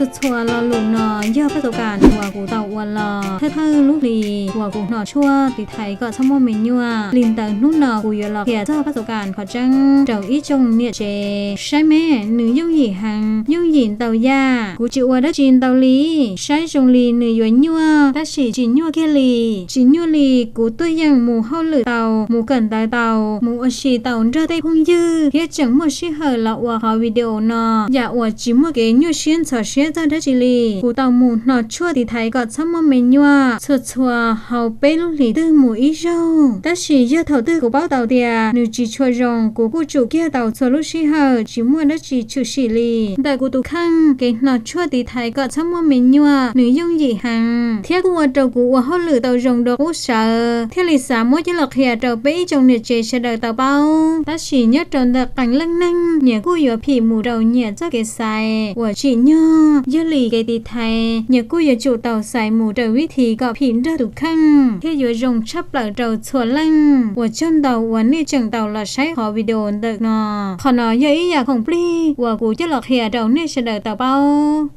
Txhua txhua lo lus no yog pab xauv kam uas kuv tau ua los thawj thawj lub hlis uas kuv hno tshuaj tiv thaiv kom txhob muaj me nyuam. Li ntawd hnub no kuv yuav los qhia txog pab xauv kam qhov tseeb rau ib tsoom niam tsev. Saib me, nws yooj yim heev, yooj yim ntau yam, kuv tsis ua dab tsi ntau li. Saib zoo li nws yuav nyuaj tab sis tsis nyuaj kiag li. Tsis nyuaj li, kuv tuaj yeem mus hauj lwm tau, mus kawm ntawv tau, mus ua si tau nrog tej phooj ywg thiab tseem muaj sij hawm los ua qhov video no. Yam uas tsis muaj kev nyuaj siab ntxhov siab txog dab tsi li. Kuv tau mus hno tshuaj tiv thaiv kom txhob muaj me nyuam txhua txhua hauv peb lub hlis twg mus ib zaug, tab sis yog thaum twg kuv paub tau tias nws tsis tshua zoo, kuv kuj tsum kiag tau txhua lub sij hawm tsis muaj dab tsi tshwm sim li. Ntawm kuv tus kheej, kev hno tshuaj tiv thaiv kom txhob muaj me nyuam nws yooj yim heev thiab kuj ua rau kuv ua hauj lwm tau zoo dua qub sawv, thiaj li xav muab coj los qhia rau peb ib tsoom niam tsev sawv daws tau paub. Tab sis nyob rau ntawm qee leej neeg, nyias kuj yuav phim mus rau nyias txoj kev xaiv uas tsim nyog. Yog li kev tiv thaiv nyias kuj yuav tsum tau xaiv mus raws vib thi kom phim nrog tus kheej thiaj yuav zoo tshaj plaws rau txhua leej. Ua tsaug ntau uas nej tseem tau los saib qhov video ntawm no. Qhov no yog ib yam khoom plig uas kuv coj los qhia rau nej sawv daws tau paub.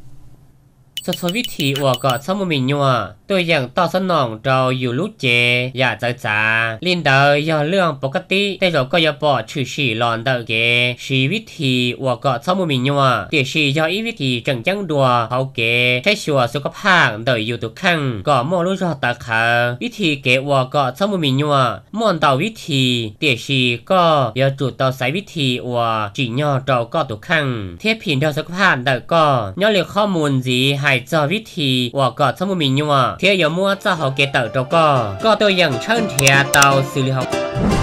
Txhua txhua vib thi uas kom txhob muaj me nyuam tuaj yeem toj xob noom rau yus lub cev yam txawv txav. Li ntawd yog lub pov kab tib tej zaum koj yuav pom tshwm sim los ntawm kev siv vib thi uas kom txhob muaj me nyuam, tiam sis yog ib vib thi tseem ceeb dua hauv kev saib xyuas xu kab phaj ntawm yus tus kheej kom muaj lub zog tawv qhawv. Vib thi kev uas kom txhob muaj me nyuam muaj ntau vib thi, tiam sis koj yuav tsum tau xaiv vib thi uas tsim nyog rau koj tus kheej thiab phim nrog xu kab phaj ntawm koj. Nyob li qhov mus ntxiv hais txog vib thi uas kom txhob muaj me nyuam thiab yuav muab txoj hau kev tawm rau koj, koj tuaj yeem tshawb nrhiav tau xws li hauv